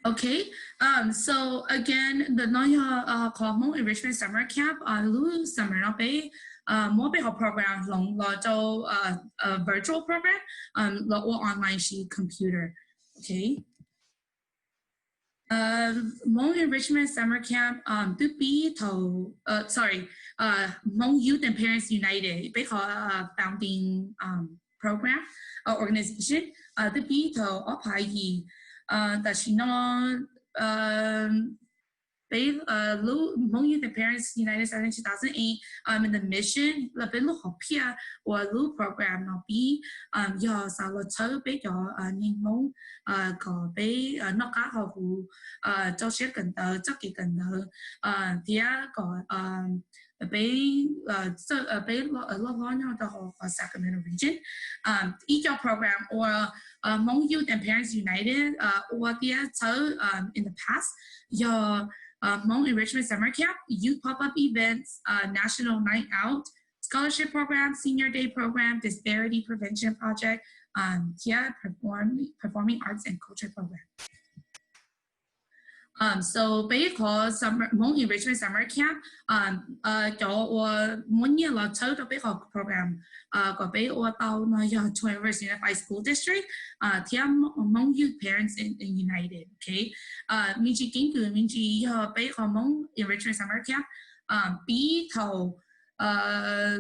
Okay, um, so again, the no yog uh, qhov Hmong Enrichment Summer Camp, uh, lub summer no peb uh, muab peb qhov program hloov los rau uh, uh, virtual program, um, los ua online si computer. Okay. Uh, Hmong Enrichment Summer Camp um, twb pib thaum, uh, sorry, uh, Hmong Youth and Parents United, peb qhov uh, founding um, program, uh, organization, uh, twb pib thaum ob phav yim, uh, tam sim no uh, peb uh, lub Hmong Youth and Parents United started in two thousand eight, um, and the mission, los peb lub hom phiaj uas lub program no pib um, yog xav los txhawb peb cov uh, neeg Hmoob uh, kom peb uh, noj qab haus huv, uh, rau siab kawm ntawv, txoj kev kawm ntawv, uh, thiab kom um, peb uh, peb loj hlob nyob rau hauv qhov Sacramento region. Um, ib co program uas uh, Hmong Youth and Parents United uh, ua thiab txhawb um, in the past yog uh, Hmong Enrichment Summer Camp, Youth Pop-Up Events, uh, National Night Out, Scholarship Program, Senior Day Program, Disparity Prevention Project, um, thiab Performing, Performing Arts and Culture Program. Um, so peb qhov summer, Hmong Enrichment Summer Camp, um, uh, cov uas muab nyiaj los txhawb rau peb qhov program uh, kom peb ua tau no yog Twin Rivers Unified School District uh, thiab Hmong Youth Parents in, in United. Okay, uh, me ntsis keeb kwm me ntsis yog peb qhov Hmong Enrichment Summer Camp um, pib thaum uh,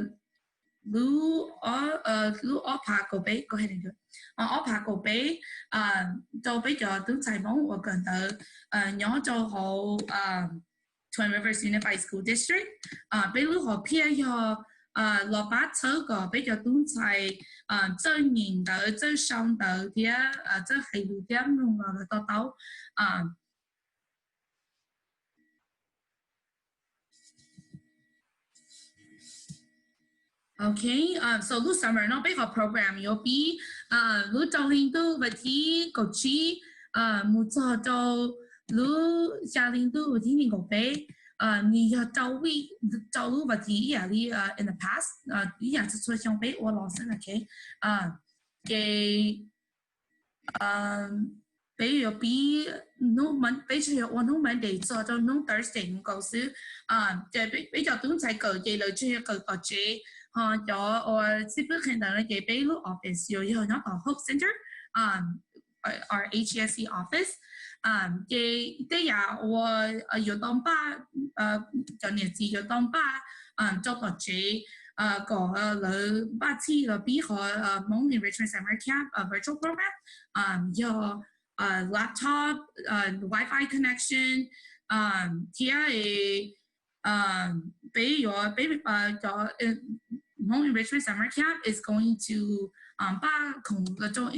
lub ob, uh, lub ob phav kaum peb, go ahead and do it. Uh, ob phav kaum peb uh, rau peb cov tub ntxhais Hmoob uas kawm ntawv uh, nyob rau hauv um, Twin Rivers Unified School District. Uh, peb lub hom phiaj yog uh, los pab txhawb kom peb cov tub ntxhais uh, txawj nyeem ntawv, txawj sau ntawv thiab uh, txawj hais lus thiab mloog los lawv to taub. Um, Okay, um, so lub summer no peb qhov program yuav pib uh, lub rau hli ntuj vas thib kaum tsib uh, mus txog rau lub xya hli ntuj vas thib nees nkaum peb. Uh, nws yog rau, rau lub vas thib ib yam li uh, in the past, uh, ib yam txhua txhua xyoo peb ua los xwb na. Okay, uh, ces peb yuav pib, peb tsuas yog ua hnub Monday txog rau hnub Thursday nkaus xwb. Ces peb cov tub ntxhais kawm ces lawv tsuas yog kawm tom tsev, ho cov uas xib fwb qhia ntawv no ces peb lub office yuav yog nyob tom Hope Center, or H E S C office. Ces tej yam uas yuav tau npaj, cov niam txiv yuav tau npaj rau tom tsev kom lawv npaj txhij los pib qhov Hmong Enrichment Summer Camp virtual program, yog laptop, Wi-Fi connection, thiab peb yuav, peb cov Hmong Enrichment Summer Camp is going to npaj khoom los rau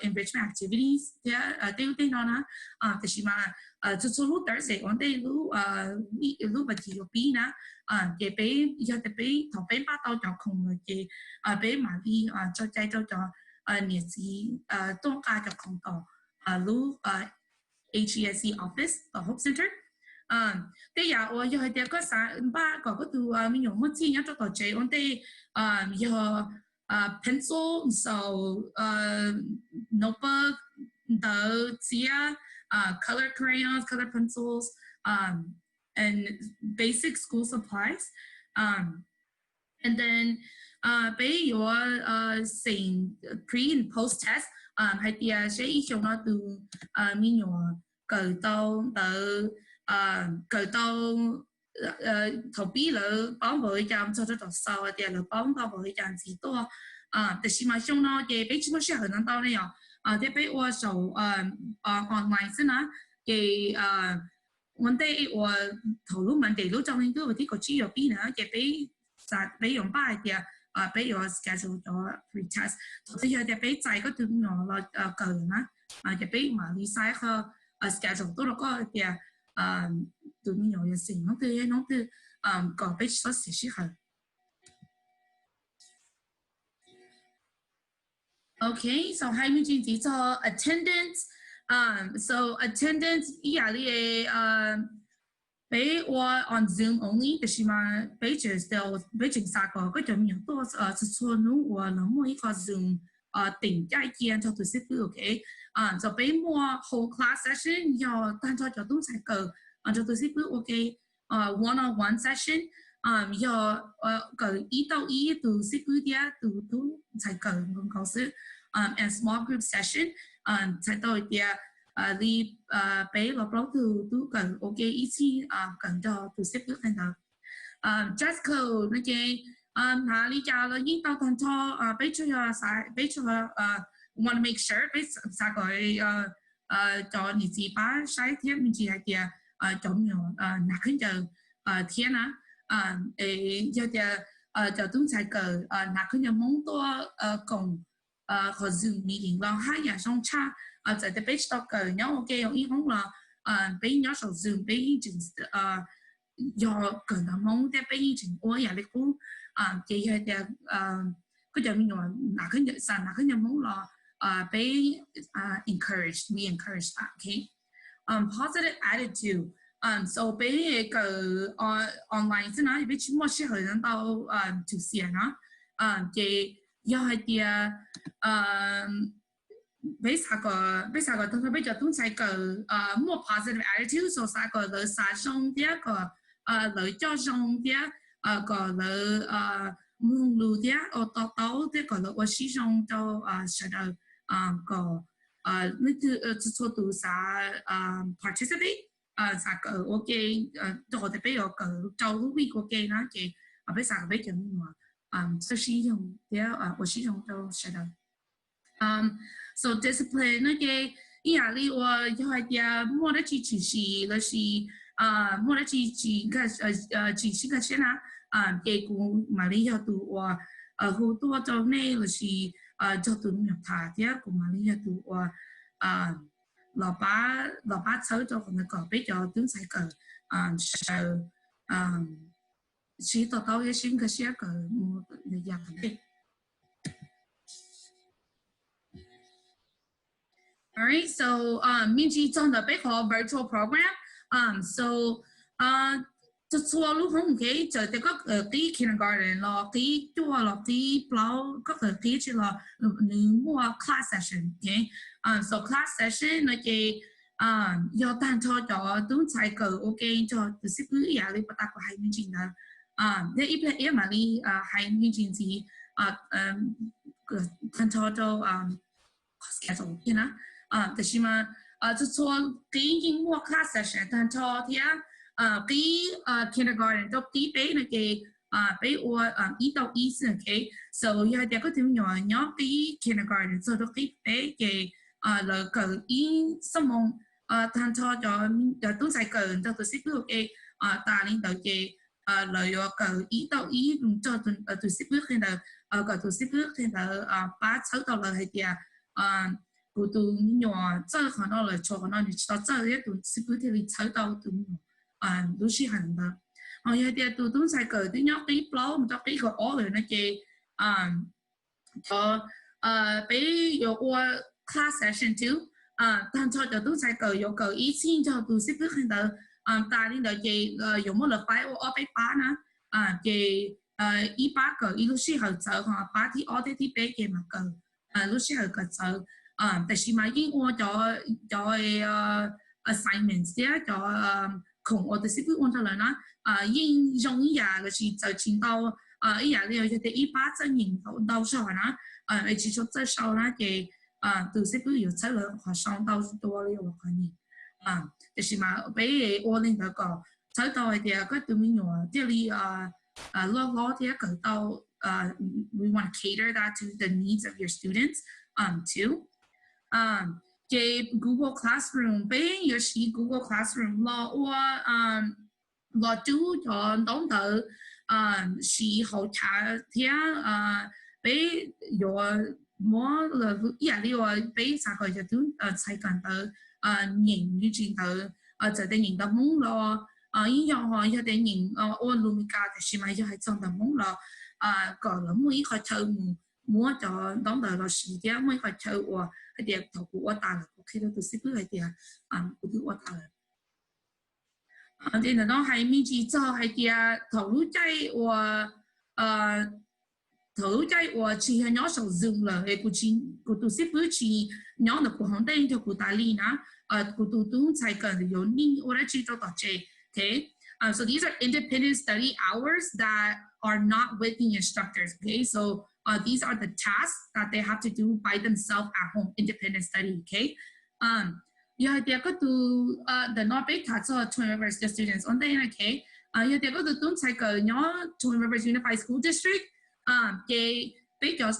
enrichment activities thiab tej lub tej no na. Tiam sis mas txhua txhua lub Thursday ua ntej lub vas thib yuav pib na, ces peb, yog tias peb, thaum peb npaj tau cov khoom lawm ces peb mam li tso cai rau cov niam txiv tuaj nqa cov khoom tom lub H E S C office tom Hope Center. Tej yam uas yog hais tias koj xav npaj kom koj tus me nyuam muaj txhij nyob rau tom tsev ua ntej yog pencil, xaus, notebook, ntawv txiab, color crayons, color pencils, and basic school supplies. And then peb yuav xeem pre and post test hais tias seb ib xyoos no tus me nyuam kawm tau ntawv, kawm tau, thaum pib lawv paub npaum li cas txog rau tom xaus tias lawv paub ntau npaum li cas ntxiv tuaj. Tiam sis mas xyoo no ces peb tsis muaj sij hawm ntau ntau ne yom, thiab peb ua saum online xwb na. Ces ua ntej uas thaum lub Monday lub rau hli ntuj vas thib kaum tsib yuav pib na ces peb, peb yuav npaj hais tias peb yuav schedule cov pre test. Thaum twg yog tias peb txais koj tus me nyuam los kawm na, ces peb mam li xaiv qhov schedule tuaj rau koj tias tus me nyuam yuav xeem hnub twg hnub twg kom peb tsis txhob xiam sij hawm. Okay, so hais me ntsis ntxiv txog attendance. So attendance ib yam li peb ua on Zoom only, tiam sis mas peb tseem, peb tseem xav kom koj cov me nyuam tuaj txhua txhua hnub uas lawv muaj ib qho Zoom teem caij cia nrog tus xib fwb, okay. Txawm peb muaj whole class session yog tag nrho cov tub ntxhais kawm nrog tus xib fwb ua ke, one on one session yog kawm ib tauj ib tus xib fwb thiab tus tub ntxhais kawm nkaus nkaus xwb, and small group session txhais tau tias li peb los plaub tug tub kawm ua ke ib txhij kawm nrog tus xib fwb qhia ntawv. Dress code no ces hnav li cas los yeej tau tag nrho, peb tsuas yog xav, peb tsuas want to make sure, peb xav kom cov niam txiv pab saib thiab me ntsis hais tias cov me nyuam hnav khaub ncaws thiab na. Yog tias cov tub ntxhais kawm hnav khaub ncaws Hmoob tuaj koom qhov Zoom meeting los haj yam zoo tshaj. Txawm tias peb tsis tau kawm nyob ua ke ib hoob los peb nyob saum Zoom peb yeej tseem yog kawm ntawv Hmoob thiab peb yeej tseem ua yam li qub. Ces yog tias koj cov me nyuam xav hnav khaub ncaws Hmoob los peb encourage, we encourage that, okay? Positive attitude. So peb kawm online xwb na, peb tsis muaj sij hawm ntau tu sias no. Ces yog hais tias peb xav kom, peb xav kom tag nrho peb cov tub ntxhais kawm muaj positive attitude, so xav kom lawv xav zoo thiab kom lawv coj zoo thiab kom lawv mloog lus thiab ua to taub thiab kom lawv ua sib zoo rau sawv daws, kom txhua tus xav participate, xav kawm ua ke, rau qhov tias peb yuav kawm rau lub week ua ke na ces peb xav kom peb cov me nyuam txawj sib yoog thiab ua sib zoo rau sawv daws. So discipline no ces ib yam li uas yog hais tias muaj dab tsi tshwm sim lossis muaj dab tsi tsis sib nkag siab na, ces kuv mam li yog tus uas hu tuaj rau nej lossis nrog tus me nyuam tham thiab kuv mam li yog tus uas los pab, los pab txhawb rau qhov ntawd kom peb cov tub ntxhais kawm sawv daws sib to taub thiab sib nkag siab kawm mus yam tom ntej. Alright, so me ntsis txog ntawm peb qhov virtual program. So txhua txhua lub hoob, okay, txawm tias koj qhib kindergarten los qhib cuaj los qhib plaub, koj qhib tsi los nws muaj class session, okay? So class session no ces yog tag nrho cov tub ntxhais kawm ua ke nrog tus xib fwb ib yam li puag ta kuv hais me ntsis ntawd. Thiab ib pliag iab mam li hais me ntsis ntxiv tag nrho rau qhov schedule thiab na. Tab sis mas txhua txhua qhib yeej muaj class session tag nrho thiab qhib kindergarten rau qhib peb no ces peb ua ib tauj ib xwb, okay? So yog hais tias koj tus me nyuam nyob qhib kindergarten txog rau qhib peb ces lawv kawm ib xuab moos tag nrho cov tub ntxhais kawm nrog tus xib fwb ua ke. Tas li ntawd ces lawv yuav kawm ib tauj ib nrog tus xib fwb qhia ntawv, kom tus xib fwb qhia ntawv pab txhawb tau lawv hais tias kuv tus me nyuam txawj qhov no lawm, tshuav qhov no nws tsis tau txawj thiab tus xib fwb thiaj li txhawb tau tus me nyuam lub sij hawm ntawd. Ho yog tias tus tub ntxhais kawm twb nyob qhib plaub mus rau qhib kaum ob lawm no ces cov peb yuav ua class session twb tag nrho cov tub ntxhais kawm yuav kawm ib txhij nrog tus xib fwb qhia ntawv. Tas li ntawd ces yuav muab lawv faib ua ob peb pab na, ces ib pab kawm ib lub sij hawm txawv, ho pab thib ob thiab thib peb ces mas kawm lub sij hawm kawm txawv. Tab sis mas yeej ua cov cov assignments thiab cov khoom uas tus xib fwb ua nrog lawv na yeej zoo ib yam lossis txawv tsis ntau, ib yam li yog tias ib pab txawj nyeem ntau zog na, tsis tshua txawj sau na ces tus xib fwb yuav txhawb lawv qhov sau ntau dua li uas qhov nyeem. Tab sis mas peb ua li ntawd kom txhawb tau hais tias koj tus me nyuam thiaj li loj hlob thiab kawm tau, we want to cater that to the needs of your students too. Ces Google Classroom, peb yuav siv Google Classroom los ua los rub cov ntaub ntawv siv hauv chav thiab peb yuav muab ib yam li uas peb xav kom cov tub ntxhais kawm ntawv nyeem me ntsis ntawv, txawm tias nyeem ntawv Hmoob los yeej yog, ho yog tias nyeem ua lus Meskas tab sis mas yog hais txog ntawv Hmoob los kom lawv muaj ib qho chaw mus muab cov ntaub ntawv los siv thiab muaj ib qho chaw uas hais tias thaum kuv ua tas lawm kuv qhia rau tus xib fwb hais tias kuv twb ua tas lawm. Ces ntawm no hais me ntsis txog hais tias thaum lub caij uas thaum lub caij uas tsis yog nyob saum Zoom lawm es kuv tus xib fwb tsis nyob ntawm kuv hauv ntej nrog kuv tas li na, kuv tus tub ntxhais kawm ntawd yuav need ua dab tsi rau tom tsev. Okay. Um, so these are independent study hours that are not with the instructors. Okay, so uh, these are the tasks that they have to do by themselves at home, independent study. Okay. Um, yog hais tias koj tus, uh, ntawm no peb tham txog Twin Rivers students ua ntej na, okay. Uh, yog tias koj tus tub ntxhais kawm nyob Twin Rivers Unified School District, um, ces peb cov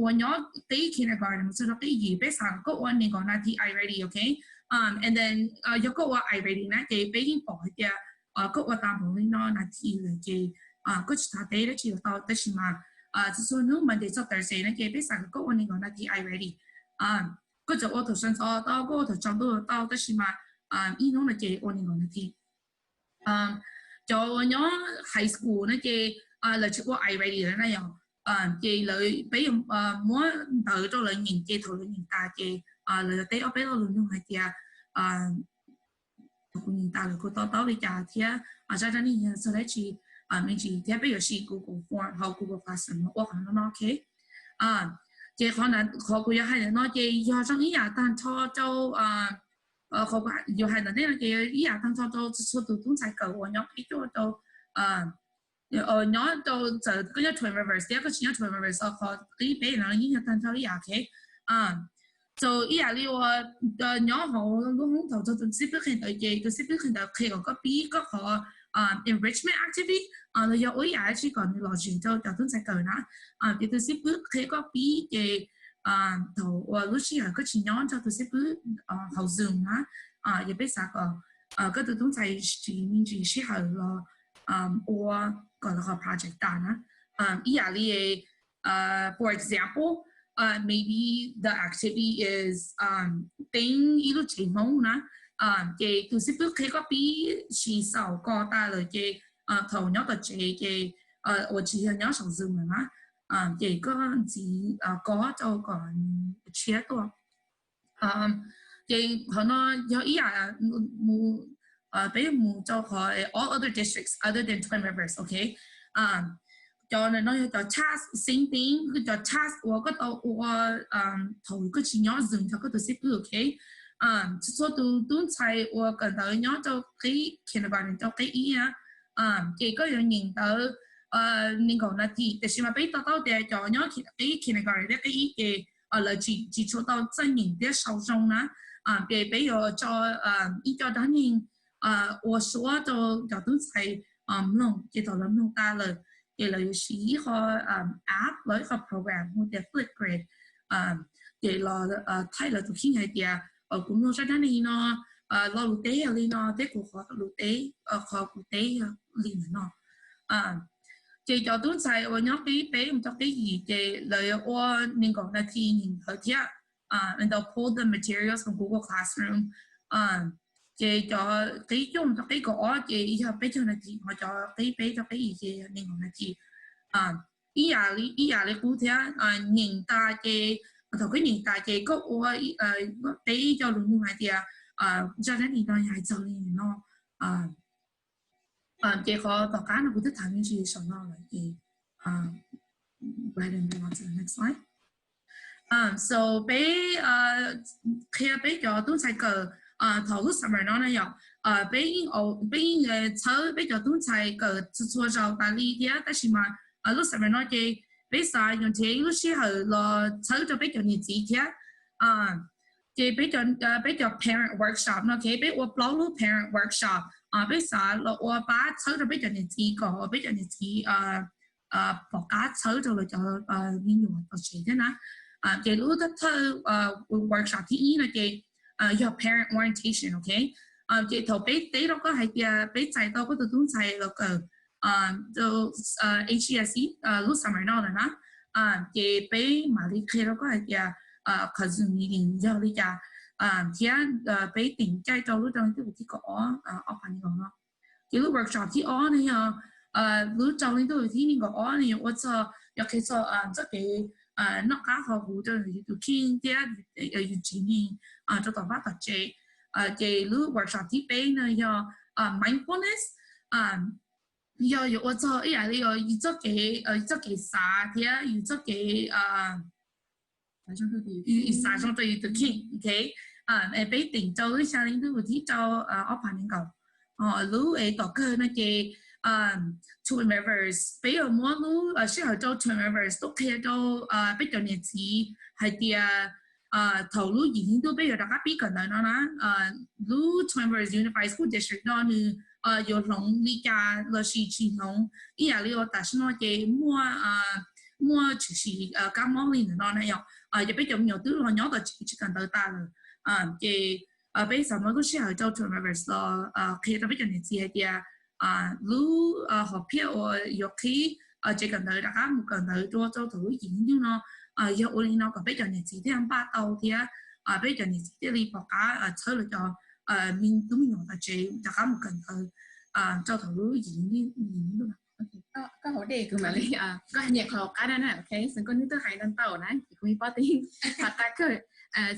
uas nyob qib kindergarten mus txog rau qib yim peb xav kom koj ua nees nkaum nas this iReady, okay. Um, and then uh, yog koj ua iReady na ces peb yeej pom hais tias uh, koj ua tau npaum li no nas this lawm ces uh, koj tsis xav teb dab tsi los tau, tab sis mas uh, txhua txhua hnub Monday txog Thursday na ces peb xav kom koj ua nees nkaum nas this iReady. Um, koj txawm ua thaum sawv ntxov tau, koj ua thaum tsaus ntuj los tau, tab sis mas um, ib hnub no ces ua nees nkaum nas this. Um, cov uas nyob high school na ces uh, lawv tsis ua iReady lawm na yog. Um, ces lawv peb yuav uh, muab ntawv rau lawv nyeem ces thaum lawv nyeem tas ces uh, lawv yuav teb ob peb lo lus nug hais tias uh, thaum kuv nyeem tas lawm kuv to taub li cas thiab uh, zaj dab neeg yog txog dab tsi, uh, me ntsis thiab peb yuav siv Google Form hauv Google Classroom ua qhov no no, okay. Um, ces qhov, qhov kuv yuav hais ntawm no ces yog zoo ib yam tag nrho rau uh, qhov kuv yuav hais ntawm nej no ces ib yam tag nrho rau txhua txhua tus tub ntxhais kawm uas nyob qib cuaj rau uh, nyob rau txawm koj nyob Twin Rivers thiab koj tsis nyob Twin Rivers los qhov qib peb no yeej yog tag nrho ib yam, okay. Um, so ib yam li uas uh, nyob hauv lub hoob thaum txog tus xib fwb qhia ntawv ces tus xib fwb qhia ntawv qhia kom koj pib koj qhov um, enrichment activity uh, los yog ua ib yam dab tsi kom nws lom zem rau cov tub ntxhais kawm na. Um, ces tus xib fwb qhia koj pib ces um, thaum uas lub sij hawm koj tsis nyob nrog tus xib fwb uh, hauv Zoom na, uh, yog peb xav kom uh, koj tus tub ntxhais siv me ntsis sij hawm los um, ua kom lawv qhov project tas na. Um, ib yam li uh, for example, uh, maybe the activity is um, teeb ib lub tsev Hmoob na. Um, ces tus xib fwb qhia koj pib siv xaum ko tas lawm ces uh, thaum nyob tom tsev ces uh, uas tsis yog nyob saum Zoom lawm na, um, ces koj ntxiv uh, ko rau kom nws tshiab tuaj. Um, ces qhov no yog ib yam mus, uh, peb mus rau qhov all other districts other than Twin Rivers, okay. Um, cov no yog cov task, same thing, cov task uas koj tau ua um, thaum koj tsis nyob Zoom nrog koj tus xib fwb, okay. Um, txhua txhua tus tub ntxhais uas kawm ntawv nyob rau qib kindergarten rau qib ib na, um, ces koj yuav nyeem ntawv uh, nees nkaum nas this, tiam sis mas peb to taub tias cov nyob qib kindergarten thiab qib ib ces uh, lawv tsis, tsis tshua tau txawj nyeem thiab sau zoo na. Um, ces peb yuav tso um, ib co dab neeg uh, ua suab rau cov tub ntxhais uh, mloog, ces thaum lawv mloog tas lawm ces lawv yuav siv ib qho um, app los ib qho program hu tias Flipgrid, um, ces los uh, thaij lawv tus kheej hais tias uh, kuv mloog zaj dab neeg no uh, lo lus teb yog li no thiab kuv qhov lus teb uh, qhov kuv teb yog li ntawm no. Um, ces cov tub ntxhais uas nyob qib peb mus rau qib yim ces lawv yuav ua nees nkaum nas this nyeem ntawv thiab, uh, and they'll pull the materials from Google Classroom. Um, ces cov qib cuaj mus rau qib kaum ob ces yog peb caug nas this, ho cov qib peb rau qib yim ces yog nees nkaum nas this. Um, ib yam li, ib yam li qub thiab, uh, nyeem tas ces thaum koj nyeem tas ces koj ua uh, teb ib co lus nug hais tias uh, zaj dab neeg no yog hais txog li no. Um, um, ces qhov tom qab no kuv twb tham me ntsis saum no lawm ces uh, right, and then on to the next slide. Um, so peb uh, qhia peb cov tub ntxhais kawm uh, thaum lub summer no na yom, uh, peb yeej, peb yeej uh, txhawb peb cov tub ntxhais kawm txhua txhua zaus tas li thiab, tab sis mas uh, lub summer no ces peb xav yuav nrhiav ib lub sij hawm los txhawb rau peb cov niam txiv thiab. Um, ces peb cov, uh, peb cov parent workshop no, okay, peb ua plaub lub parent workshop, uh, peb xav los ua pab txhawb rau peb cov niam txiv kom peb cov niam txiv uh, uh, pom qab txhawb rau lawv cov uh, me nyuam tom tsev thiab na. Uh, ces lub thawj, thawj uh, workshop thib ib no ces uh, yog parent orientation, okay. Uh, ces thaum peb teb rau koj hais tias peb txais tau koj tus tub ntxhais los kawm uh, rau uh, H E S C uh, lub summer no lawm na, uh, ces peb mam li qhia rau koj hais tias uh, qhov Zoom meeting yog li cas, uh, thiab uh, peb teem caij rau lub rau leej twg kwv tij kaum ob, uh, ob phav nees nkaum no. Ces lub workshop thib ob ne yog uh, lub rau leej twg kwv tij nees nkaum ob ne yog ua txog, yog qhia txog uh, txoj kev uh, noj qab haus huv rau yus tus kheej thiab uh, yus tsev neeg uh, rau tom vaj tom tsev. Uh, ces lub workshop thib peb no yog uh, mindfulness. Um, yog yuav ua txog ib yam li yus txoj kev, yus txoj kev xav thiab yus txoj kev xav zoo rau yus tus kheej. Peb teem rau lub xya hli ntuj thib rau ob phav nees nkaum. Lub es tom kawg no ces twin rivers, peb yuav muab lub sij hawm rau twin rivers tuaj qhia rau peb cov niam txiv hais tias thaum lub yim hli ntuj peb yuav rov qab pib kawm ntawv no na, lub twin rivers unified school district no nws yuav hloov li cas los sis tsis hloov. Ib yam li uas tam sim no ces muaj, muaj tshwm sim kab mob li ntawm no na yom, ces peb cov me nyuam twb los nyob tom tsev tsis kawm ntawv tas lawm. Ces peb xav muab lub sij hawm rau twin rivers los qhia rau peb cov niam txiv hais tias lub hom phiaj uas yuav qhib tsev kawm ntawv rov qab mus kawm ntawv rau thaum lub yim hli ntuj no yog ua li no kom peb cov niam txiv thiaj npaj tau thiab peb cov niam txiv thiaj li pom qab txhawb lawv cov tub me nyuam tom tsev rov qab mus kawm ntawv rau thaum lub yim hli ntuj no. Koj hauv dej kuv mam li, koj nyem qhov qab na, ok, xwv koj hnub twb hais ntau ntau na ces kuv yeej paub tias qhov qab kawg.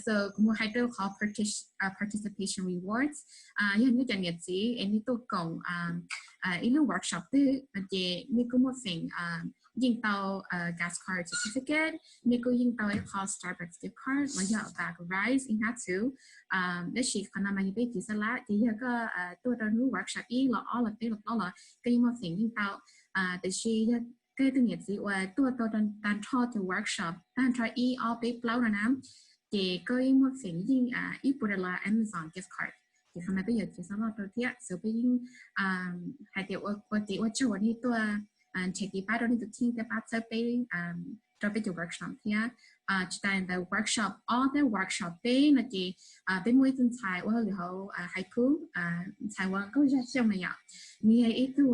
So kuv mus hais rau qhov participation rewards. Yog nej cov niam txiv es nej tuaj koom ib lub workshop twg no ces nej kuj muaj feem yeej tau gas card certificate, nej kuj yeej tau ib qho Starbucks gift card los yog bag rice ib hnab txhuv. Tab sis qhov no mas yog peb tiv xab lab ces yog koj tuaj rau lub workshop ib los ob los peb los plaub los koj yeej muaj feem yeej tau. Tiam sis yog koj tus niam txiv uas tuaj tau tag nrho cov workshop tag nrho ib ob peb plaub no na, ces koj yeej muaj feem yeej ib puas dollar Amazon gift card. Ces qhov no peb yuav tiv xab lab rau thiab, so peb yeej hais tias ua kev ua tsaug uas nej tuaj nrhiav kev pab rau nej tus kheej thiab pab txhawb peb rau peb cov workshop thiab. Tsis tas li ntawd workshop ob thiab workshop peb no ces peb muaj ib tug ntxhais ua hauj lwm hauv haiku, ntxhais uas nkauj Zaj Xyooj na yom, nws yog ib tug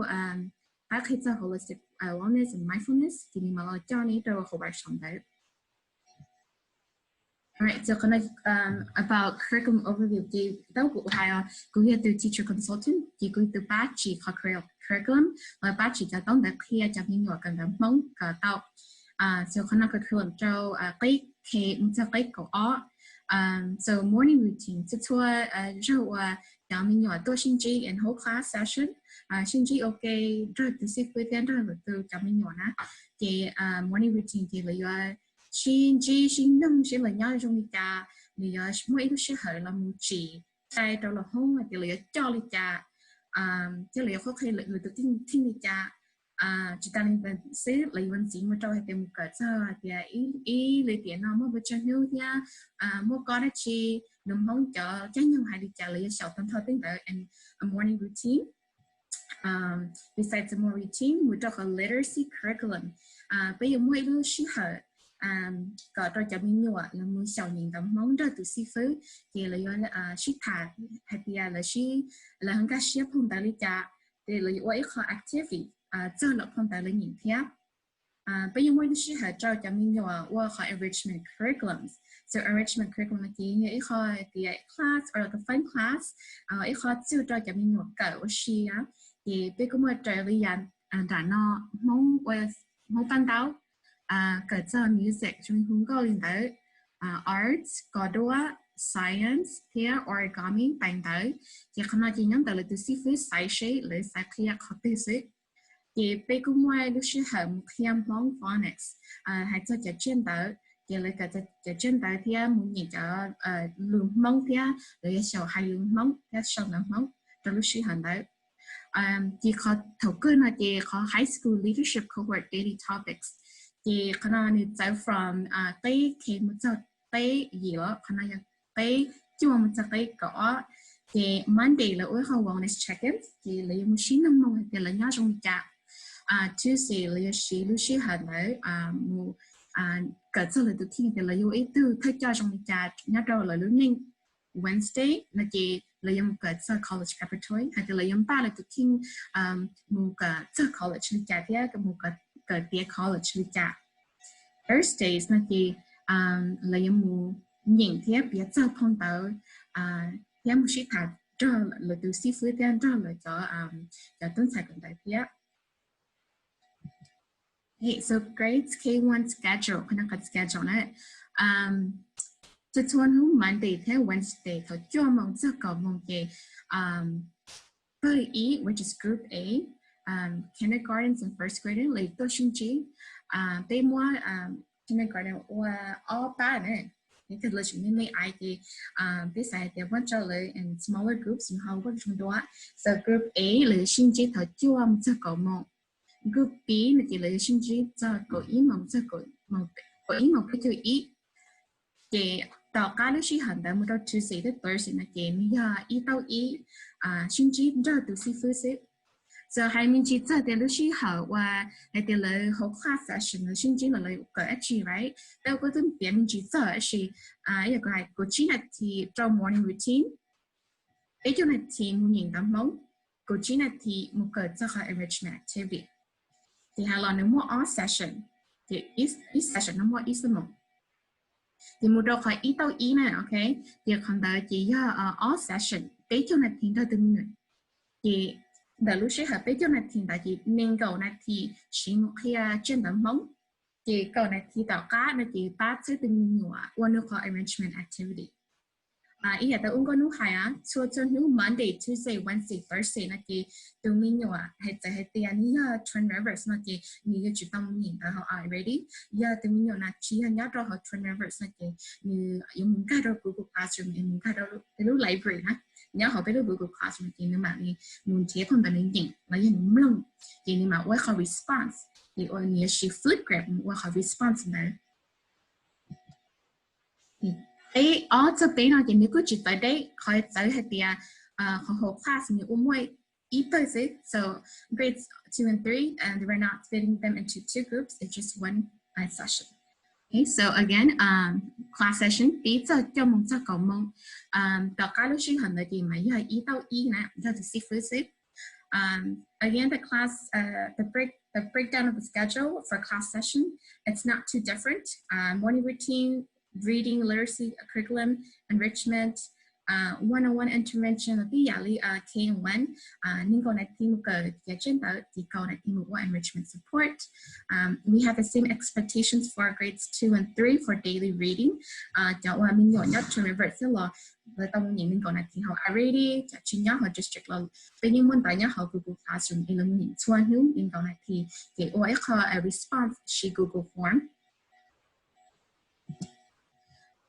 pab qhia txog holistic wellness and mindfulness ces nws mam los coj nej rau hauv workshop ntawd. Alright, so qhov no about curriculum overview ces tau kuv hais os, kuv yog tus teacher consultant ces kuv yog tus pab tsim qhov curriculum, pab tsim cov taub ntawv qhia cov me nyuam kawm ntawv Hmoob kom tau. So qhov no curriculum rau qib K mus txog qib kaum ob. So morning routine, txhua txhua zaug uas cov me nyuam tuaj sib ntsib in whole class session, sib ntsib ua ke nrog tus xib fwb thiab nrog lwm tus cov me nyuam na, ces morning routine ces lawv yuav sib ntsib sib nug seb lawv nyob zoo li cas, lawv yuav muaj ib lub sij hawm los mus tsim txais rau lawv hoob hais tias lawv yuav coj li cas, thiab lawv yuav qhuab qhia lwm tus kheej li cas. Tsis tas li ntawd xwb lawv yuav ntxiv mus rau hais tias mus kawm txog hais tias ib li tiam no muaj pes tsawg hnub thiab muaj kob dab tsi, lus Hmoob cov caij nyoog hais li cas, lawv yuav xyaum tag nrho tej ntawd in a morning routine. Besides the morning routine, mus rau qhov literacy curriculum, peb yuav muaj ib lub sij hawm kom rau cov me nyuam los mus xyaum nyeem ntawv Hmoob nrog tus xib fwb, ces lawv yuav sib tham hais tias lawv nkag siab phau ntawv li cas, ces lawv yuav ua ib qho activity txog lawv phau ntawv lawv nyeem thiab. Peb yuav muaj ib lub sij hawm rau cov me nyuam ua qhov enrichment curriculums. So enrichment curriculum no ces yog ib qho hais tias class or like a fun class, ib qho txhawb rau cov me nyuam kawm ua si. Ces peb kuj muaj raws li yam nram no, Hmoob ua, Hmoob paj ntaub, kawm txog music zoo li hu nkauj li ntawd, arts, kos duab, science thiab origami, tais ntawv. Ces qhov no ces nyob ntawm lawv tus xib fwb xaiv seb lawv xav qhia qhov twg xwb. Ces peb kuj muaj lub sij hawm mus qhia Hmoob phonics, hais txog cov tsiaj ntawv, ces lawv kawm cov tsiaj ntawv thiab mus nyeem cov lus Hmoob thiab lawv yuav xyaum hais lus Hmoob thiab sau ntawv Hmoob rau lub sij hawm ntawd. Ces qhov thaum kawg no ces qhov high school leadership cohort daily topics, ces qhov no nws txawv from qib K mus txog qib yim los, qhov no yog qib cuaj mus txog qib kaum ob. Ces Monday lawv ua ib qho wellness check-in, ces lawv yuav mus sib nug moo hais tias lawv nyob zoo li cas. Tuesday lawv yuav siv lub sij hawm ntawd mus kawm txog lawv tus kheej tias lawv yuav ua ib tug thawj coj zoo li cas nyob rau lawv lub neej. Wednesday no ces lawv yuav mus kawm txog college preparatory, hais tias lawv yuav npaj lawv tus kheej mus kawm txog college li cas thiab mus kawm tiav college li cas. Thursdays no ces lawv yuav mus nyeem thiab piav txog phau ntawv thiab mus sib tham nrog lawv tus xib fwb thiab nrog lawv cov, cov tub ntxhais kawm ntawv thiab. So grades K one schedule, qhov no qhov schedule na, txhua txhua hnub Monday thiab Wednesday thaum cuaj moos txog kaum moos ces pawg ib, which is group A, kindergarten and first grade lawv tuaj sib ntsib. Peb muab kindergarten ua ob pab na, yog lawv tseem me me ais ces peb xav hais tias muab rau lawv in smaller groups, nws ho work zoo dua. So group A lawv sib ntsib thaum cuaj mus txog kaum moos. Group B no ces lawv sib ntsib txog kaum ib moos txog kaum ib moos peb caug ib. Ces tom qab lub sij hawm ntawd mus rau Tuesday thiab Thursday no ces nws yog ib tauj ib sib ntsib nrog tus xib fwb xwb. So hais me ntsis txog tias lub sij hawm uas hais tias lawv hauv class session lawv sib ntsib los lawv kawm dab tsi, right? Peb kuj twb piav me ntsis txog tab sis yog hais kaum tsib nas this rau morning routine, peb caug nas this mus nyeem ntawv Hmoob, kaum tsib nas this mus kawm txog qhov enrichment activity. Ces hais los nws muaj ob session, ces ib session no muaj ib xuab moos. Ces mus rau qhov ib tauj ib na, ok, ces qhov ntawd ces yog ob session peb caug nas this nrog tus me nyuam. Ces ntawm lub sij hawm peb caug nas this ntawd ces nees nkaum nas this siv mus qhia tsiaj ntawv Hmoob, ces kaum nas this tom qab no ces pab txhawb tus me nyuam ua nws qhov enrichment activity. Ib yam tau ua nkauj hnub hais, txhua txhua hnub Monday, Tuesday, Wednesday, Thursday no ces tus me nyuam hais txawm hais tias nws yog Twin Rivers no ces nws yuav tsum tau mus nyeem ntawv hauv iReady. Yog tus me nyuam no tsis yog nyob rau hauv Twin Rivers no ces nws yuav mus nkag rau Google Classroom, yuav mus nkag rau peb lub library na, nyob hauv peb lub Google Classroom ces nws mam li mus nrhiav phau ntawv nws nyeem los yog nws mloog, ces nws mam ua qhov response, ces ua nws yuav siv Flipgrid mus ua qhov response ntawd. Peb ob txog peb no ces nws kuj tsis txawv deb, qhov txawv hais tias qhov hauv class nws ua muaj ib tawg xwb. So grades two and three, and we're not splitting them into two groups, it's just one session. Okay, so again, class session pib txog cuaj moos txog kaum moos. Tom qab lub sij hawm ntawd ces mas yog ib tauj ib na, yog tus xib fwb xwb. Again, the class, uh, the break, the breakdown of the schedule for class session, it's not too different. Uh, morning routine, reading, literacy, curriculum, enrichment, uh, one-on-one intervention, los tib yam li uh, K and one, uh, nees nkaum nas this mus kawm cov tsiaj ntawv, ces kaum nas this mus ua enrichment support. Um, we have the same expectations for grades two and three for daily reading. Uh, cov uas me nyuam nyob Twin Rivers xwb los lawv tau mus nyeem nees nkaum nas this hauv iReady, cov tsis nyob hauv district los peb yeej muaj ntawv nyob hauv Google Classroom es lawv mus nyeem txhua hnub nees nkaum nas this, ces ua ib qho response siv Google Form.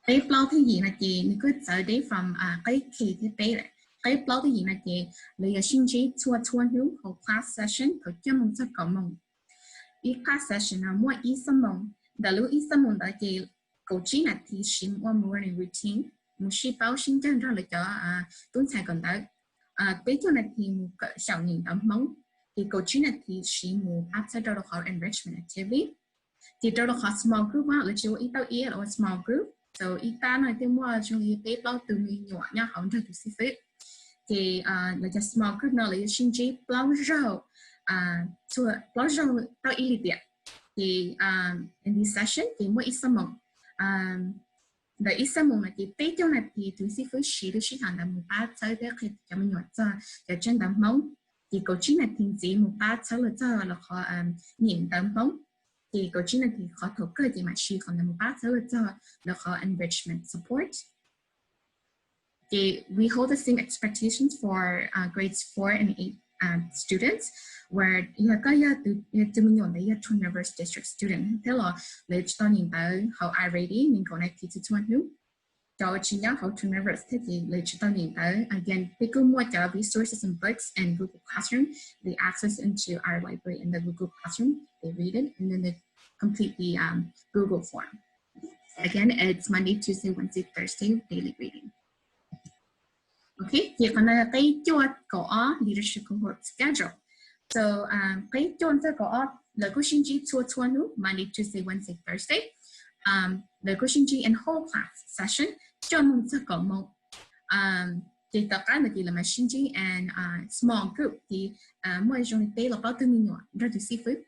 Qeb plaub thiab yim no ces nws kuj txawv deb from qeb K thiab peb lawm. Qeb plaub thiab yim no ces lawv yuav sib ntsib txhua txhua hnub hauv class session thaum cuaj moos txog kaum moos. Ib class session no muaj ib xuab moos, ntawm lub ib xuab moos ntawd ces kaum tsib nas this siv mus ua morning routine, mus sib paub sib ncawg nrog lawv cov tub ntxhais kawm ntawv. Peb caug nas this mus kawm xyaum nyeem ntawv Hmoob, ces kaum tsib nas this siv mus pab txhawb rau qhov enrichment activity. Ces rau rau qhov small group, lawv tsis ua ib tauj ib, lawv ua small group. So ib pab no thiaj muaj zoo li peb plaub tus me nyuam nyob hauv nrog tus xib fwb. Ces lawv cov small group no lawv yuav sib ntsib plaub zaug, plaub zaug tauj ib li tiam. Ces in this session ces muaj ib xuab moos. Ntawm ib xuab moos no ces peb caug nas this tus xib fwb siv lub sij hawm ntawd mus pab txhawb thiab qhia cov me nyuam txog cov tsiaj ntawv Hmoob. Ces kaum tsib nas this ntxiv mus pab txhawb lawv txog lawv qhov nyeem ntawv Hmoob. Ces kaum tsib nas this qhov thaum kawg ces mam siv qhov ntawd mus pab txhawb lawv txog lawv qhov enrichment support. Ces we hold the same expectations for uh, grades four and eight uh, students, where yog koj yog tus me nyuam ntawd yog Twin Rivers District student thiab los lawv tsis tau nyeem ntawv hauv iReady nees nkaum nas this txhua txhua hnub. Cov tsis nyob hauv Twin Rivers thiab ces lawv tsis tau nyeem ntawv. Again, peb kuj muaj cov resources and books and Google Classroom, they access into our library in the Google Classroom, they read it, and then they complete the um, Google form. Again, it's Monday, Tuesday, Wednesday, Thursday, daily reading. Ok, ces qhov no qeb cuaj kaum ob leadership cohort schedule. So qeb cuaj txog kaum ob lawv kuj sib ntsib txhua txhua hnub Monday, Tuesday, Wednesday, Thursday. Lawv kuj sib ntsib in whole class session cuaj moos txog kaum moos. Ces tom qab ntawd ces lawv mam sib ntsib in small group ces muaj zoo li peb los plaub tug me nyuam nrog tus xib fwb.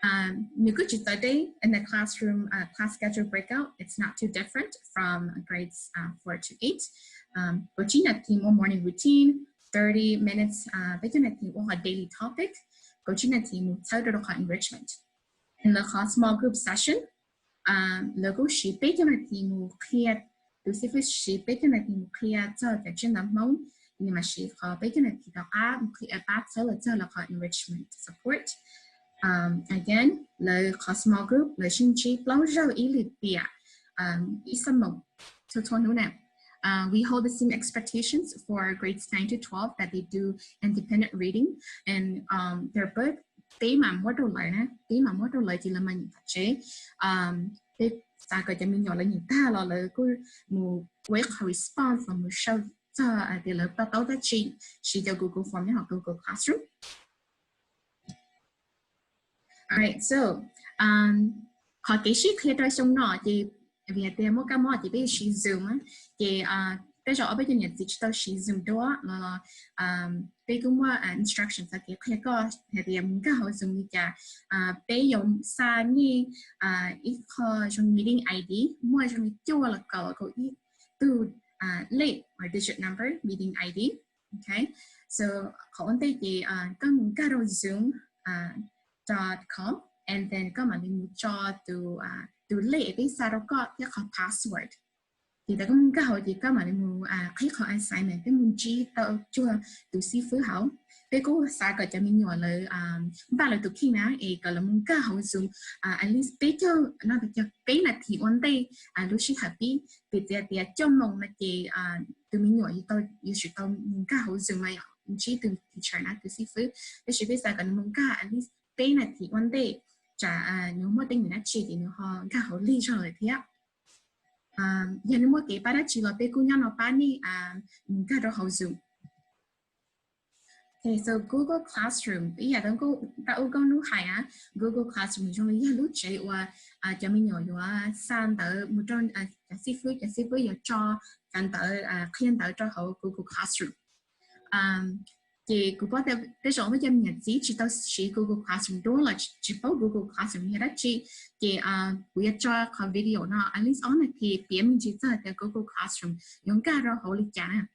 Nws kuj tsis txawv deb in the classroom, uh, class schedule breakout, it's not too different from grades uh, four to eight. Kaum tsib nas this ua morning routine, thirty minutes, peb caug nas this ua qhov daily topic, kaum tsib nas this mus txhawb rau qhov enrichment. In the qhov small group session, lawv kuj siv peb caug nas this mus qhia, tus xib fwb siv peb caug nas this mus qhia txog cov tsiaj ntawv Hmoob, Nws mam siv qhov peb caug nas this tom qab qhia pab txhawb los txog lawv qhov enrichment support. Again, lawv qhov small group lawv sib ntsib plaub zaug ib lwm tiam ib xab moos txhua txhua hnub na. We hold the same expectations for grades nine to twelve that they do independent reading and their book. Peb mam muab rau lawv na, peb mam muab rau lawv ces lawv mam nyeem tom tsev. Peb xav kom cov me nyuam lawv nyeem tag los lawv kuj mus ua ib qho response los mus show txog hais tias lawv to taub dab tsi, siv cov Google Form nyob hauv Google Classroom. Alright, so qhov kev sib qhia rau xyoo no ces vim hais tias muaj kab mob ces peb siv Zoom, ces tej zaum ob peb cov niam txiv tsis tau siv Zoom dua los peb kuj muaj instruction txog kev qhia koj hais tias mus nkag hauv Zoom li cas. Peb yuav xa nej ib qho zoo meeting I D, muaj zoo li cuaj los kaum kaum ib tug lej or digit number meeting I D. Okay, so qhov ua ntej ces koj mus nkag rau zoom dot com and then koj mam li mus tso tus lej peb xa rau koj thiab qhov password. Ces thaum koj mus nkag hauv ces koj mam li mus qhib qhov assignment, peb mus ntsib tau cuag tus xib fwb hauv. Peb kuj xav kom cov me nyuam lawv npaj lawv tus kheej na es kom lawv mus nkag hauv Zoom at least peb caug no, peb caug peb nas this ua ntej lub sij hawm pib. Piv txwv tias cuaj moos no ces tus me nyuam yuav tsum tau mus nkag hauv Zoom los yog ntsib tus teacher na, tus xib fwb. Tab sis peb xav kom nws mus nkag at least peb nas this ua ntej, tsam nws muaj teeb meem dab tsi ces nws ho nkag hauv lig zog lawm thiab. Yog nej muaj kev pab dab tsi los peb kuj nyob no pab nej mus nkag rau hauv Zoom. Okay, so Google Classroom ib yam li Ub Koob hnub hais na, Google Classroom zoo li yog lub tsev uas cov me nyuam yuav xa ntawv mus rau cov xib fwb, cov xib fwb yuav tso cov ntawv qhia ntawv rau hauv Google Classroom. Ces kuv paub tias tej zaum muaj cov me nyuam txiv tsis tau siv Google Classroom dua los tsis paub Google Classroom yog dab tsi, ces kuv yuav tso qhov video no at least ob nas this piav me ntsis txog tias Google Classroom yuav nkag rau hauv li cas na.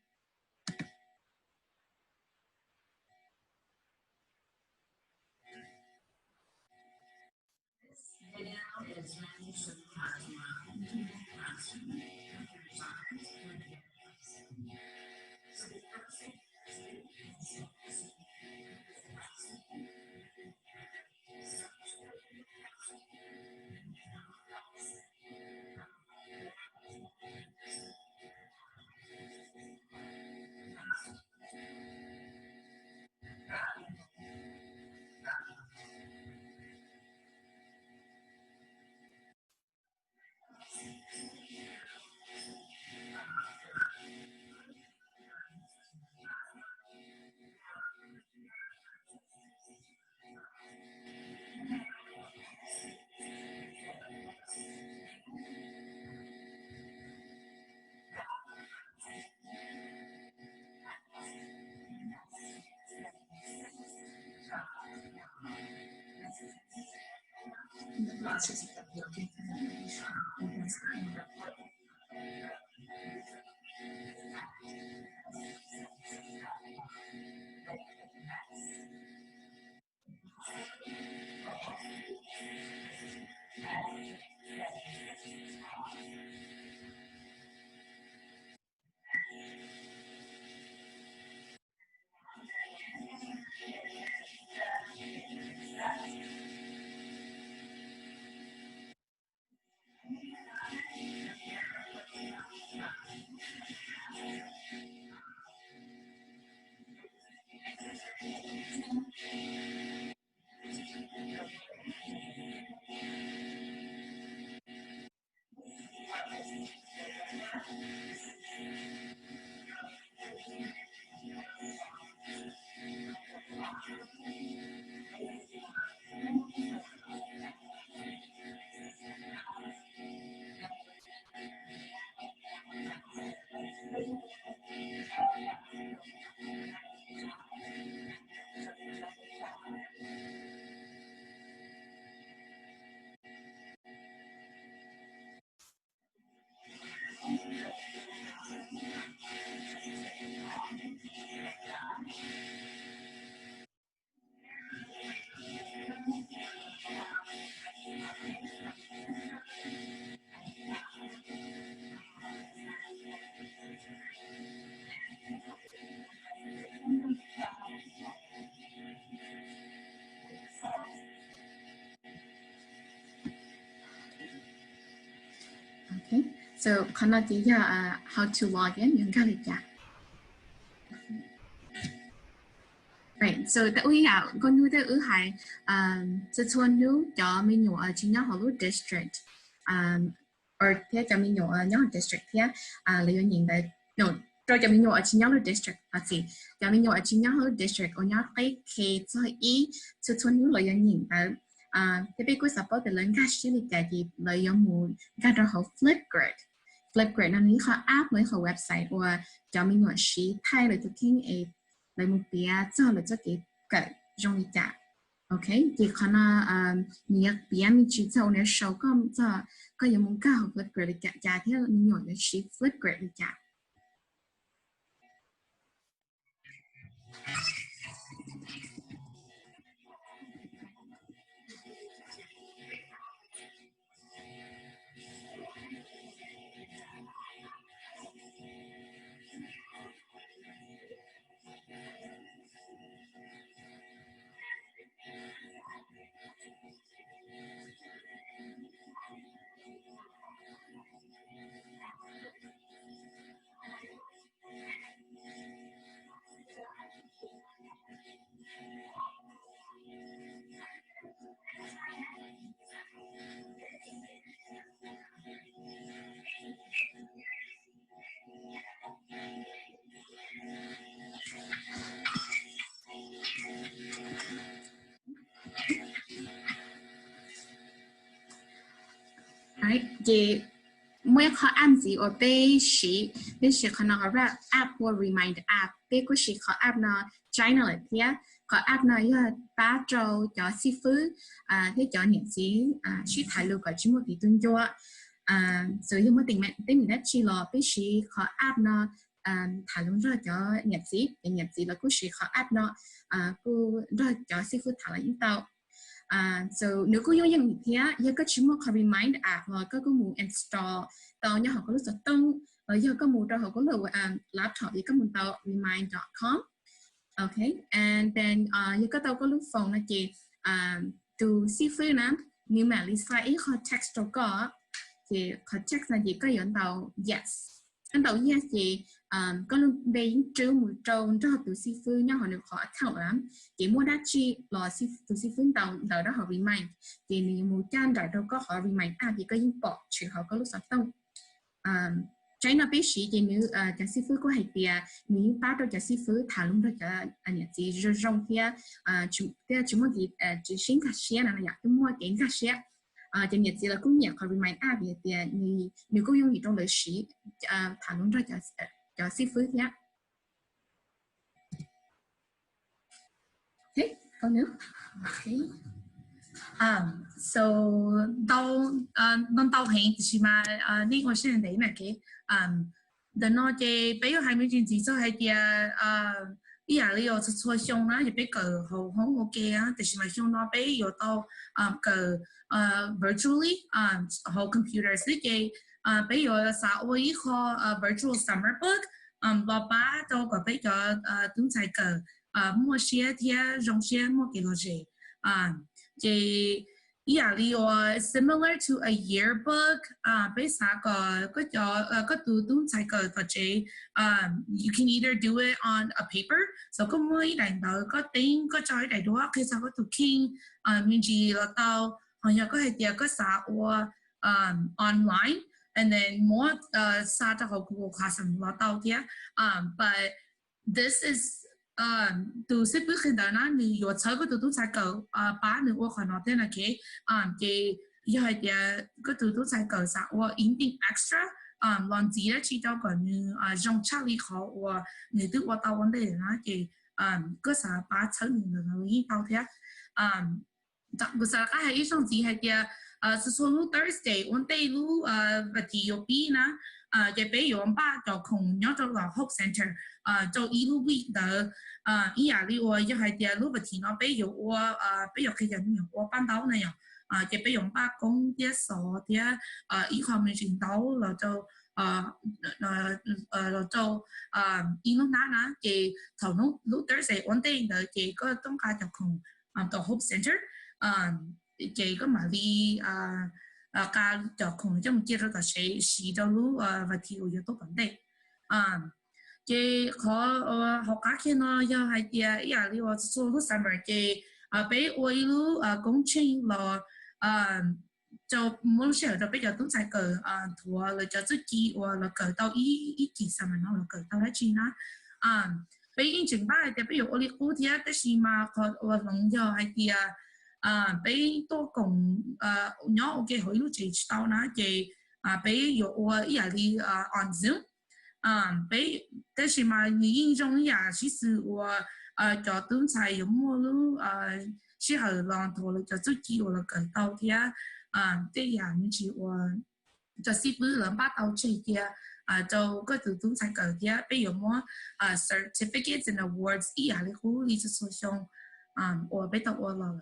So qhov no ces yog how to log in, yuav nkag li cas. So ib yam nkauj hnub twb wb hais, txhua txhua hnub cov me nyuam tsis nyob hauv lub district, thiab cov me nyuam nyob hauv district thiab, lawv yuav nyeem ntawv rau cov me nyuam tsis nyob lub district los xij, cov me nyuam tsis nyob hauv lub district uas nyob qib K txog ib, txhua txhua hnub lawv yuav nyeem ntawv. Thiab peb kuj xav paub tias lawv nkag siab li cas ces lawv yuav mus nkag rau hauv Flipgrid. Flipgrid no nws ib qho app, nws ib qho website uas cov me nyuam siv thaij lawv tus kheej es lawv mus piav txog lawv txoj kev kawm zoo li cas. Ok, ces qhov no nws yuav piav me ntsis txog ua nws sau koj txog koj yuav mus nkag hauv Flipgrid li cas thiab me nyuam yuav siv Flipgrid li cas. Ces muaj ib qho app ntxiv uas peb siv, peb siv qhov no ua app, ua Remind app, peb kuj siv qhov app no China lawm thiab. Qhov app no yog pab rau cov xib fwb thiab cov niam txiv sib tham lus kom tsis muaj kev tu ncua. Xws yog muaj teeb meem dab tsi los peb siv qhov app no tham lus nrog cov niam txiv, cov niam txiv los kuj siv qhov app no kuj nrog cov xib fwb tham los yeej tau. So nws kuj yooj yim thiab, yog koj tsis muaj qhov Remind app los koj kuj mus install tau nyob hauv koj lub xov tooj los yog koj mus rau hauv koj lub laptop es koj mus tau remind dot com. Ok, and then yog koj tau koj lub phone no ces tus xib fwb na nws mam li xa ib qho text rau koj, ces qhov text no ces koj yuav ntaus yes. Koj ntaus yes ces koj lub npe yeej rub mus rau nrog tus xib fwb nyob hauv nws qhov account lawm. Ces muaj dab tsi los tus xib fwb ntaus ntawv rau hauv Remind, ces nws yuav mus caj nraim rau koj qhov Remind app ces koj yeej pom tshwm hauv koj lub xov tooj. Tseeb no peb siv ces nws cov xib fwb kuj hais tias nws yeej pab rau cov xib fwb tham lus nrog cov niam txiv zoo zoo thiab, thiab tsis muaj kev tsis sib nkag siab no yom, twb muaj kev nkag siab. Ces niam txiv los kuj nyiam qhov Remind app vim tias nws kuj yooj yim rau lawv siv tham lus nrog cov xib fwb thiab. So ntau, ntau heev tiam sis mas nej ua siab ntev na. Ntawm no ces peb yuav hais me ntsis ntxiv txog hais tias ib yam li uas txhua txhua xyoo na yog peb kawm hauv hoob ua ke, tiam sis mas xyoo no peb yuav tau kawm virtually hauv computer xwb ces peb yuav xav ua ib qho virtual summer book los pab rau kom peb cov tub ntxhais kawm muaj siab thiab zoo siab muaj kev lom zem. Ces ib yam li uas similar to a yearbook, peb xav kom koj tus tub ntxhais kawm tom tsev, you can either do it on a paper, so koj muaj ib daim ntawv koj teeb koj tso ib daim duab qhia txog koj tus kheej me ntsis los tau, ho yog koj hais tias koj xav ua online and then muab xa rau hauv Google Classroom los tau thiab. But this is, tus xib fwb qhia ntawv na nws yuav txhawb koj tus tub ntxhais kawm pab nws ua qhov no thiab no. Ces yog hais tias koj tus tub ntxhais kawm xav ua anything extra los ntxiv dab tsi rau kom nws zoo tshaj li qhov uas nws twb ua tau ua ntej na ces koj xav pab txhawb nws ntawd los yeej tau thiab. Kuv xav rov qab hais ib zaug ntxiv hais tias txhua txhua lub Thursday ua ntej lub vas thiv yuav pib na, ces peb yuav npaj cov khoom nyob rau tom Hope Center rau ib lub week ntawd. Ib yam li uas yog hais tias lub vas thiv no peb yuav ua, peb yuav qhia cov me nyuam ua paj ntaub na yom, ces peb yuav npaj koob thiab xov thiab ib qho me ntsis ntaub los rau los rau ib lub hnab na, ces thaum lub Thursday ua ntej ntawd ces koj tuaj nqa cov khoom tom Hope Center, ces koj mam li nqa cov khoom coj mus cia rau tom tsev siv rau lub vas thiv uas yuav tuaj tom ntej. Ces qhov hauv qab kiag no yog hais tias ib yam li uas txhua txhua lub summer ces peb ua ib lub koob tsheej los rau muab lub sij hawm rau peb cov tub ntxhais kawm nthuav lawv cov txuj ci uas lawv kawm tau ib ib cim summer no lawv kawm tau dab tsi na. Peb yeej tseem npaj hais tias peb yuav ua li qub thiab tab sis mas qhov uas hloov yog hais tias peb tuaj koom nyob ua ke hauv ib lub tsev tsis tau na ces peb yuav ua ib yam li on Zoom. Peb, tab sis mas nws yeej zoo ib yam sib xws uas cov tub ntxhais yuav muaj lub sij hawm los nthuav lawv cov txuj ci uas lawv kawm tau thiab tej yam me ntsis uas cov xib fwb lawv npaj tau tseg cia rau koj tus tub ntxhais kawm thiab peb yuav muab certificates and awards ib yam li qub li txhua txhua xyoo uas peb tau ua los lawm.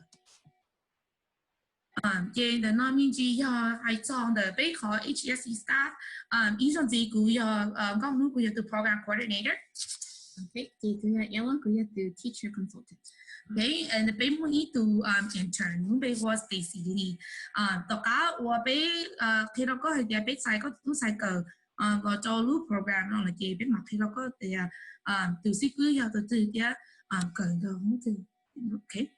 Ces ntawm no me ntsis yog hais txog ntawm peb qhov H E S E staff. Ib zaug ntxiv kuv yog Nkauj Hnub, kuv yog tus program coordinator. Ces kuv yog Ella, kuv yog tus teacher consultant. Peb muaj ib tug intern lub npe hu ua Stacy Lee. Tom qab uas peb qhia rau koj hais tias peb txais koj tus tub ntxhais kawm los rau lub program no lawm ces peb mam qhia rau koj tias tus xib fwb yog tus twg thiab kawm nrog hnub twg.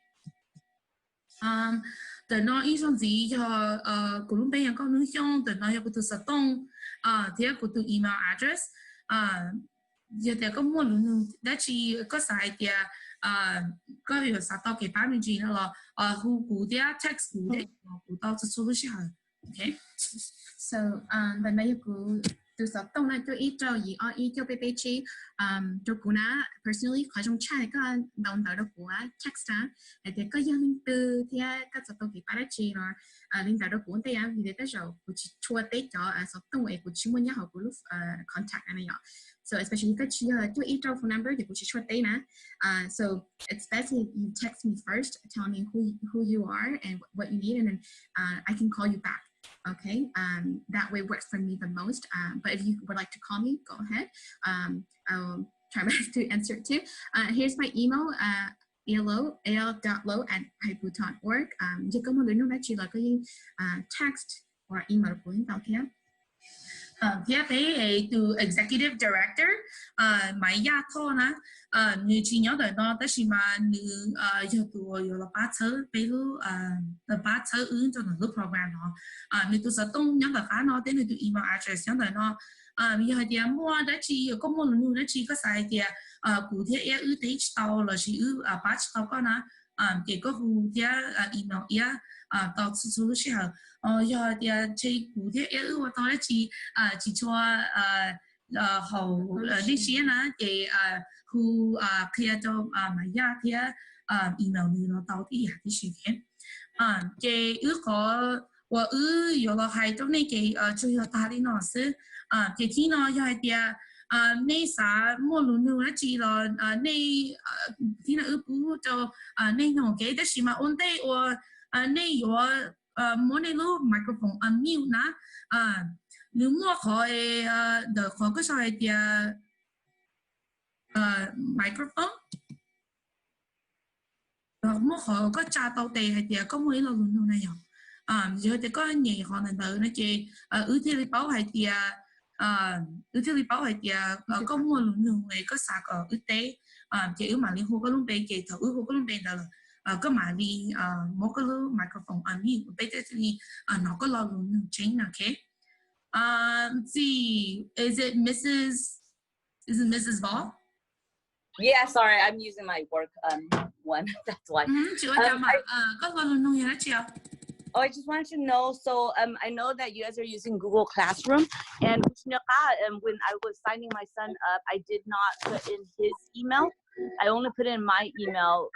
Ntawm no ib zaug ntxiv yog kuv lub npe yog Nkauj Hnub Xyooj, ntawm no yog kuv tus xov tooj thiab kuv tus email address. Yog tias koj muaj lus nug dab tsi koj xav hais tias koj yuav xav tau kev pab me ntsis no los hu kuv thiab text kuv thiab kuv tau txhua txhua lub sij hawm. So ntawm no yog kuv tus xov tooj na, cuaj ib rau yim ob ib cuaj peb peb tsib. Rau kuv na, personally qhov zoo tshaj koj ntaus ntawv rau kuv text na, hais tias koj yog leej twg thiab koj xav tau kev pab dab tsi no li ntawd rau kuv ntej, vim tias tej zaum kuv tsis tshua teb cov xov tooj es kuv tsis muaj nyob hauv kuv lub contact na yom. So especially koj tsis yog cuaj ib rau phone number ces kuv tsis tshua teb na. So it's best if you text me first, tell me who who you are and what you need, and then I can call you back. Okay, um, that way works for me the most. Um, but if you would like to call me, go ahead. Um, I'll try my best to answer it too. Uh, here's my email. Uh, elo, L dot low at haiku dot org. Um, yog koj muaj lus nug dab tsi los koj yeej text or email kuv yeej tau thiab. Thiab peb tus executive director, Maiv Yaj Thoj na, nws tsis nyob ntawm no tab sis mas nws yog tus uas yuav los pab txhawb peb lub, pab txhawb wb rau ntawm lub program no. Nws tus xov tooj nyob ntawm qab no thiab nws tus email address nyob ntawm no. Yog hais tias muaj dab tsi, yog koj muaj lus nug dab tsi koj xav hais tias kuv thiab Iab wb teb tsis tau lossis wb pab tsis tau koj na, ces koj hu thiab email Iab tau txhua txhua lub sij hawm. Yog hais tias ntshe kuv thiab Iab wb ua tau dab tsi tsis tshua haum nej siab na ces hu qhia rau Maiv Yaj thiab email nws los tau tib yam tib si thiab. Ces wb qhov uas wb yuav los hais rau nej ces tsuas yog tag li no xwb. Ces thib no yog hais tias nej xav muaj lus nug dab tsi los nej, thib no wb pub rau nej noog kev, tab sis mas ua ntej uas nej yuav muab nej lub microphone unmute na, nws muaj qhov ntawm qhov koj sau hais tias microphone, muaj qhov koj tsa tau tes hais tias koj muaj ib lo lus nug na yom. Yog tias koj nyem qhov ntawd ntawd no ces wb thiaj li paub hais tias, wb thiaj li paub hais tias koj muaj lus nug es koj xav kom wb teb, ces wb mam li hu koj lub npe, ces thaum wb hu koj lub npe ntawd lawm koj mam li muab koj lub microphone unmute, peb thiaj li hnov koj lo lus nug tseeb no, okay? Let's see, is it Mrs, is it Mrs Val? Yeah, sorry, I'm using my work um one. That's why. Tsis ua cas mas, koj lo lus nug yog dab tsi? Oh, I just wanted to know. So um, I know that you guys are using Google Classroom, and um, when I was signing my son up, I did not put in his email. I only put in my email.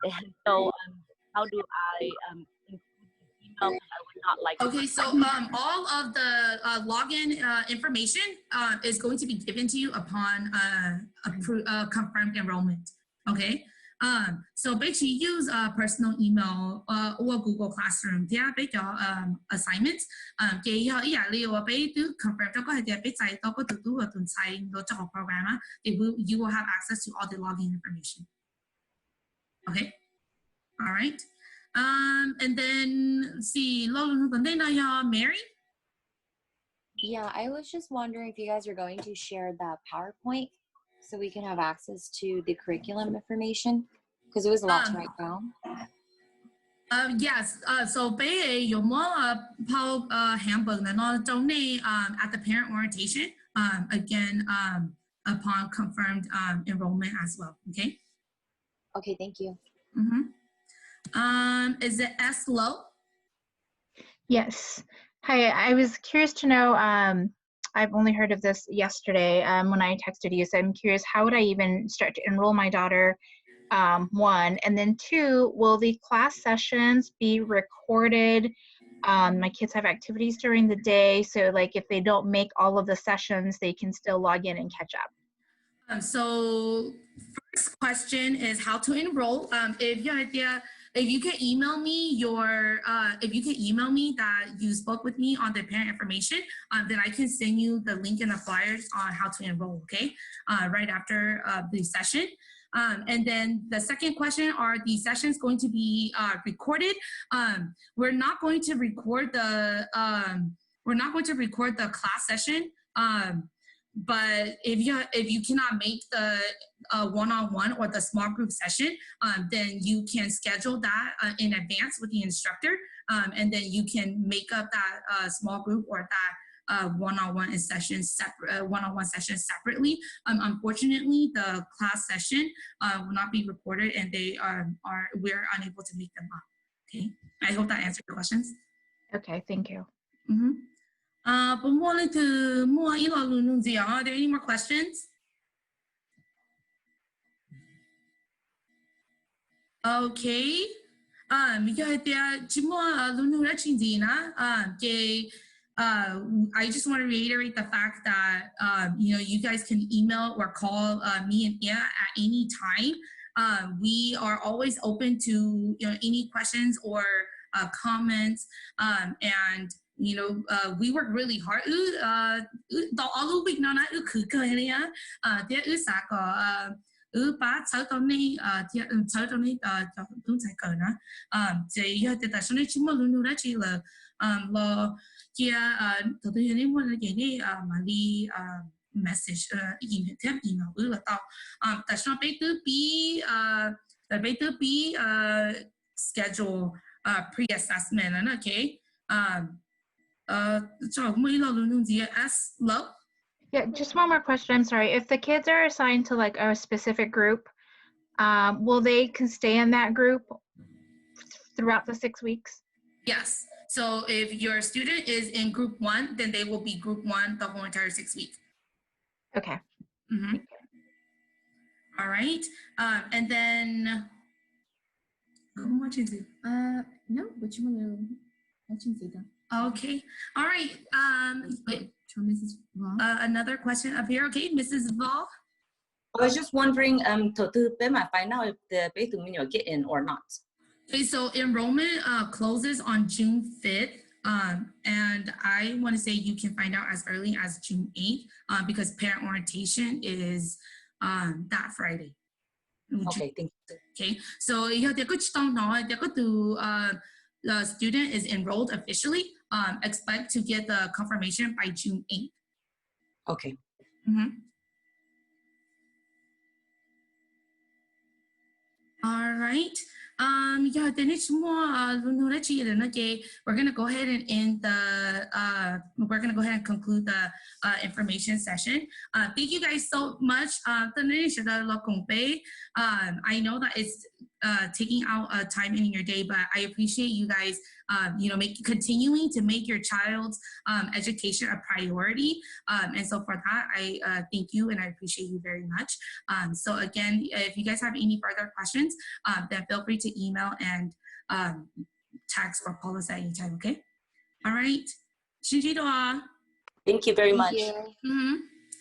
And so um, how do I um, include his email? I would not like. Okay, so um, all of the uh, login uh, information uh, is going to be given to you upon uh, appro- uh, confirmed enrollment. Okay. Um, so peb tsis use uh, personal email uh, ua Google Classroom thiab peb cov um, assignments. Um, ces yog ib yam li uas peb twb confirm rau koj hais tias peb txais tau koj tus tub uas tus ntxhais los rau hauv program na, thì you will have access to all the login information. Okay. All right. Um, and then, let's see, lo lus nug tom ntej no yog Mary. Yeah, I was just wondering if you guys are going to share that PowerPoint so we can have access to the curriculum information because it was a lot to write down. Uh, yes, uh, so peb yuav muab uh, PowerPoint uh, handbook ntawm no rau nej um, at the parent orientation. Um, again, um, upon confirmed um, enrollment as well. Okay. Okay, thank you. Mm-hmm. Um, is it S Low? Yes. Hi, I was curious to know. Um, I've only heard of this yesterday um, when I texted you, so I'm curious, how would I even start to enroll my daughter? Um, one. And then two, will the class sessions be recorded? Um, my kids have activities during the day, so like if they don't make all of the sessions, they can still log in and catch up. Um, so first question is how to enroll. Um, if you idea, if you can email me your, uh, if you can email me that you spoke with me on the parent information, um, then I can send you the link and the flyers on how to enroll. Okay, uh, right after uh, the session. Um, and then the second question, are the sessions going to be uh, recorded? Um, we're not going to record the um, we're not going to record the class session. Um, but if you if you cannot make the uh, one-on-one or the small group session, um, then you can schedule that uh, in advance with the instructor, um, and then you can make up that uh, small group or that uh, one-on-one session separate, uh, one-on-one session separately. Um, unfortunately, the class session uh, will not be recorded, and they um, are we're unable to make them up. Okay, I hope that answered your questions. Okay, thank you. Mm-hmm. Uh, puas muaj leej twg muaj ib lo lus nug ntxiv? Are there any more questions? Okay. Um, yog hais tias tsis muaj uh, lus nug dab tsi ntxiv na, um, ces uh, I just want to reiterate the fact that um, you know, you guys can email or call uh, me and Ia at any time. Um, we are always open to you know any questions or uh, comments. Um, and you know, uh, we work really hard. Wb uh, wb tau ob lub week no na wb khwv kawg li thiab wb xav kom uh, wb pab txhawb tau nej thiab txhawb tau nej cov tub ntxhais kawm na. Ces yog tias tam sim no nej tsis muaj lus nug dab tsi lawm los cia thaum twg yog nej muaj ces nej mam li message ib yim thiab ib no wb los tau. Tam sim no peb twb pib, peb twb pib schedule pre-assessment na, okay. Tso muaj ib lo lus nug ntxiv as lo. Yeah, just one more question. I'm sorry. If the kids are assigned to like a specific group, um, will they can stay in that group throughout the six weeks? Yes. So if your student is in group one, then they will be group one the whole entire six weeks. Okay. Mm-hmm. All right. Um, and then, uh, no, what you want to, what you see them? Okay. All right. Um, Cho Missus Wong. Uh, another question up here. Okay, Missus Val. I was just wondering, um, thaum twg peb mam find out if the peb tus me nyuam get in or not. Okay, so enrollment uh, closes on June fifth, um, and I want to say you can find out as early as June eighth uh, because parent orientation is um, that Friday. Okay, thank you. Okay, so yog tias koj tsis tau hnov tias koj tus uh, uh, student is enrolled officially, um, expect to get the confirmation by June eighth. Okay. Mm-hmm. All right. Um, yog tias nej tsis muaj uh, lus nug dab tsi lawm no ces we're gonna go ahead and end the uh, we're gonna go ahead and conclude the uh, information session. Uh, thank you guys so much. Uh, thank you sawv daws los koom peb. Um, I know that it's uh, taking out uh, time in your day, but I appreciate you guys, um, you know, make, continuing to make your child's um, education a priority. Um, and so for that, I uh, thank you and I appreciate you very much. Um, so again, if you guys have any further questions, um, then feel free to email and um, text or call us at any time, okay? All right. Shinji Dua. Thank you very much. Mm-hmm.